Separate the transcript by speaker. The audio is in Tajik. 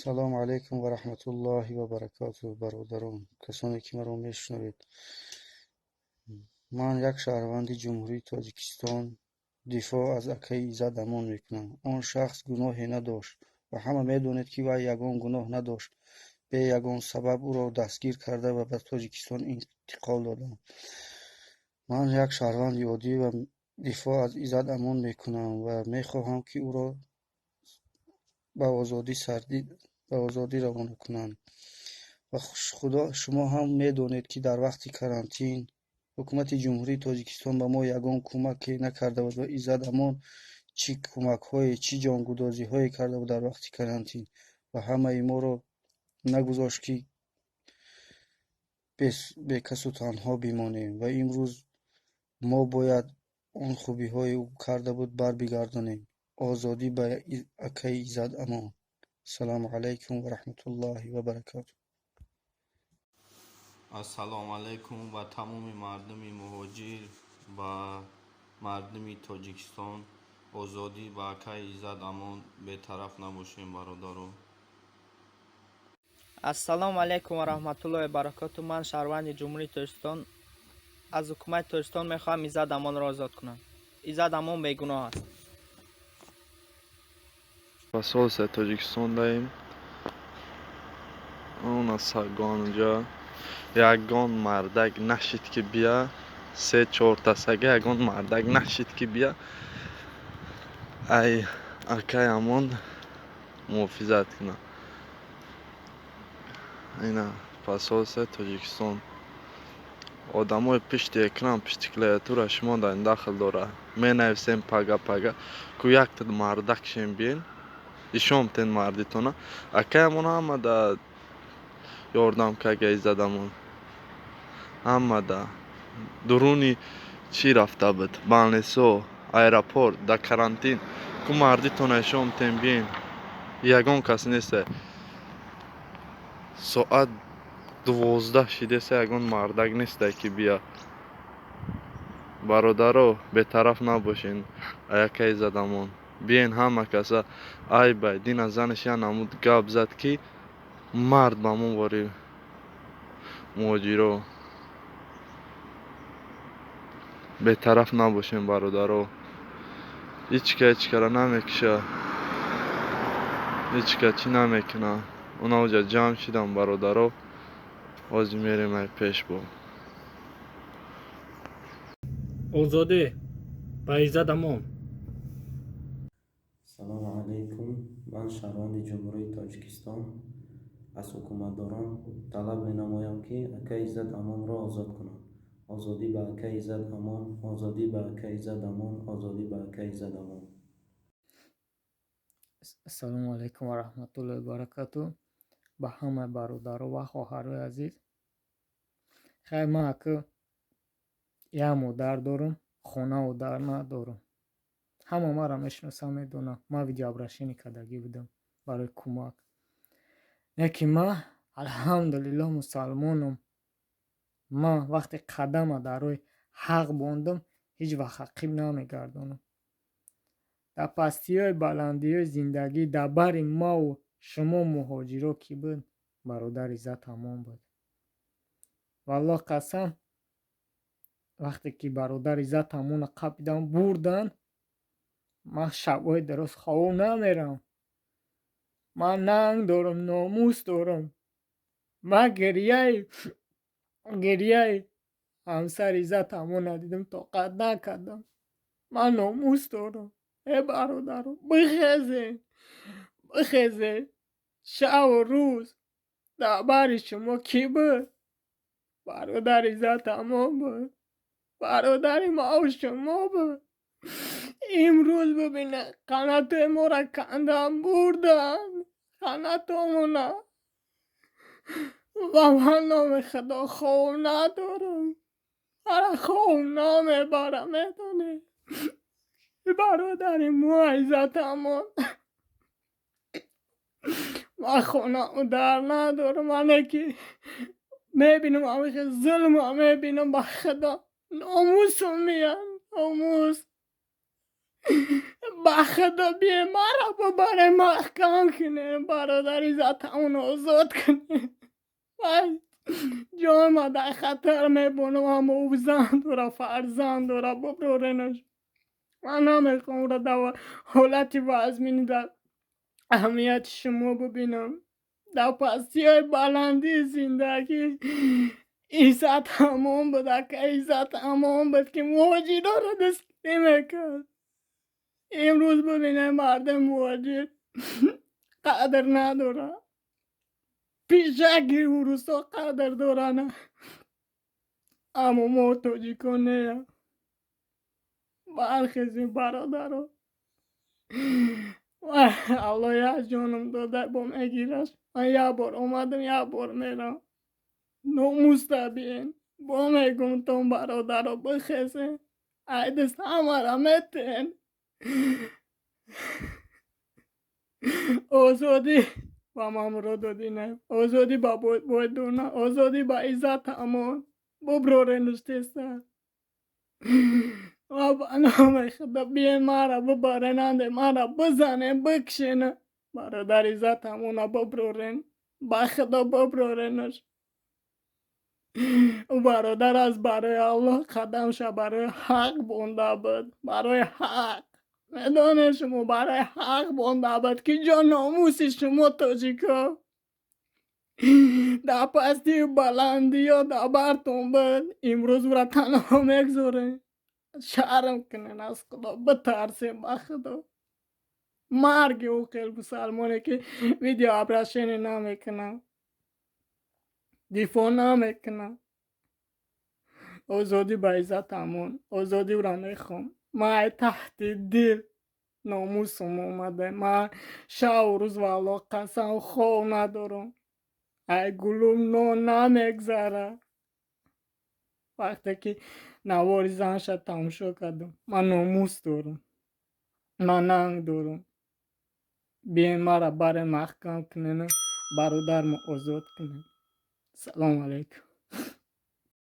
Speaker 1: Салому алайкум ва раҳматуллоҳи ва баракотуҳ, бародарон, касоне ки маро мешунавед. Ман як шаҳрванди Ҷумҳурии Тоҷикистон дифоъ аз акаи Иззат Амон мекунам. Он шахс гуноҳе надошт ва ҳама медонед, ки вай ягон гуноҳ надошт. Бе ягон сабаб ӯро дастгир карда ва ба Тоҷикистон интиқол доданд. Ман як шаҳрванди оддӣ ва дифоъ аз Иззат Амон мекунам ва мехоҳам, ки ӯро ба озодӣ равона кунанд. Ва худо, шумо ҳам медонед, ки дар вақти карантин ҳукумати Ҷумҳурии Тоҷикистон ба мо ягон кӯмаке накарда буд ва Иззат Амон чӣ кӯмакҳое, чӣ ҷонгудозиҳое карда буд дар вақти карантин ва ҳамаи моро нагузошт, ки бекасу танҳо бимонем. Ва имрӯз мо бояд он хубиҳое ӯ карда буд барбигардонем. Озодӣ ба акаи Иззат Амон. Ассалому алайкум ва раҳматуллоҳи ва баракотуҳ.
Speaker 2: Ассалому алайкум ба тамоми мардуми муҳоҷир, ба мардуми Тоҷикистон. Озодӣ ба акаи Иззат Амон. Бетараф набошем, бародаро.
Speaker 3: Ассалому алайкум ва раҳматуллоҳи ва баракоту. Ман шаҳрванди Ҷумҳурии Тоҷикистон аз ҳукумати Тоҷикистон мехоҳам Иззат Амонро озод кунанд. Иззат Амон бегуноҳ аст.
Speaker 4: Посольствои Тоҷикистон даем. Она сагонҷа ягон мардак нашид, ки бия. Се чорта сага, ягон мардак нашид, ки бия, ай акай Амон муҳофизат кунад. Ина посольствои Тоҷикистон. Одамои пишти экран, пишти клавиатура, шумо дар ин дахл дора. Менависем пага пага ку якта мардак шем, биен, ишон тен мардитона. Акай Амон ҳама да ёрдам карга. Иззат Амон ҳама да дуруни чӣ рафта буд, больницо, аэропорт, да карантин. Ку мардитона ишон тен, биен. Ягон кас неста. Соат 12 шидеса, ягон мардак неста, ки бия. Бародаро, бетараф набошен аякаи Иззат Амон. Биен ҳама каса. Ай бай дина занаш я намуд гап зад, ки мард ба мо вори муҳоҷиро. Бетараф набошем, бародаро. Ҳеҷ ка ҳеҷ кара намекуша, ҳеҷ ка чӣ намекуна. Онаҷа ҷамъ шидан, бародаро. Ҳозир мерем ай пеш бо.
Speaker 5: Озодӣ ба Иззат Амон.
Speaker 6: Салому алайкум. Ман шаҳрванди Ҷумҳурии Тоҷикистон аз ҳукуматдорон талаб менамоям, ки акаи Иззат Амонро озод кунанд. Озодӣ ба акаи Иззат Амон, озодӣ ба акаи Иззат Амон, озодӣ ба акаи Иззат Амон.
Speaker 7: Ассалому алайкум ва раҳматуллоҳи баракату ба ҳамаи бародаро ва хоҳарои азиз. Хайр, ман ака як модар дорам, хонаву дар надорам. Ҳама маро мешиносанд, медонанд, ман видеообращение кардагӣ будам барои кӯмак. Лекин ман, алҳамдулиллоҳ, мусалмонам. Ман вақте қадама дар роҳи ҳақ бондам, ҳеҷ вақт ақиб намегардонам. Дар пастиҳои баландиҳои зиндагӣ дар бари маву шумо муҳоҷиро кӣ буд? Бародар Иззат Амон буд. Валлоҳ қасам, вақте ки бародар Иззат Амонро қапидан бурдан, ман шабҳои дароз хоб намерам. Ман нанг дорам, номус дорам. Ман гирьяи ҳамсари Иззат Амонро дидам, тоқат накардам. Ман номус дорам. Э бародаро, бихезед, бихезед. Шаву рӯз дар бари шумо кӣ буд? Бародари Иззат Амон буд, бародари маву шумо буд. Имрӯз бибинед, қанатҳои моро кандан бурданд, қанатҳомона. Ва ман, номи Худо, хоб надорам, мара хоб намебарам. Медонед, бародари мо Иззат Амон, ман хонаву дар надорам. Мане ки мебинам, ҳамеша зулмро мебинам, ба Худо, номусам меяд, номус.
Speaker 8: Ба Худо, бие мара бубаре, маҳкам кунем, бародар Иззатамон озод кунем. Ҷонма дар хатар мебонам, аммо ӯ зан дора, фарзанд дора, буброренаш. Ман намехоҳам ӯро дар ҳолати вазминӣ дар аҳамияти шумо бибинам. Дар пастиҳои баландии зиндагӣ Иззат ҳамон буд, ака, Иззат ҳамон буд, ки муҳоҷирҳоро дастгирӣ мекард. Имрӯз бибинем, мардум муҳоҷир қадр надорад. Пишаки урусҳо қадр доранд, аммо мо тоҷикон не. Бархезем, бародаро. Аллоҳ як ҷонам дода, бо мегираш. Ман як бор омадам, як бор мерам. Номуста биен, бо мегумтон, бародаро, бихезен. Ай даст ҳамара метен. Озодӣ ба Мамурод Одинаев, озодӣ ба Бойдуна, озодӣ ба Иззат Амон. Буброренуш тезтар. Ва ба номи Худо, биен мара бубаренанде, мара бизанен, бикшена. Бародар Иззат Амона буброрен. Ба Худо, буброренуш. Ӯ бародар аз барои Аллоҳ қадамша барои ҳақ бонда буд. Барои ҳақ. Медонед шумо, барои ҳақ бонда буд, ки ҷо номуси шумо тоҷико дар пастию баландиё дар бартон буд. Имрӯз ӯра танҳо мегзорем. Шарм кунен аз Худо, битарсем ба Худо. Марги ӯ хел мусалмоне ки видео обращение намекунад, дифоъ намекунад. Озодӣ ба Иззат Амон, озодӣ ӯра мехоҳам. Ман ай таҳти дил номусум омада. Ман шаву рӯз, валлоҳ қасам, хов надорам. Ай гулум нон намегзарад. Вақте ки навори занша тамошо кардам, ман номус дорам, ман нанг дорам. Биен мара баре маҳкам кунену бародармо озод кунем. Салому алайкум.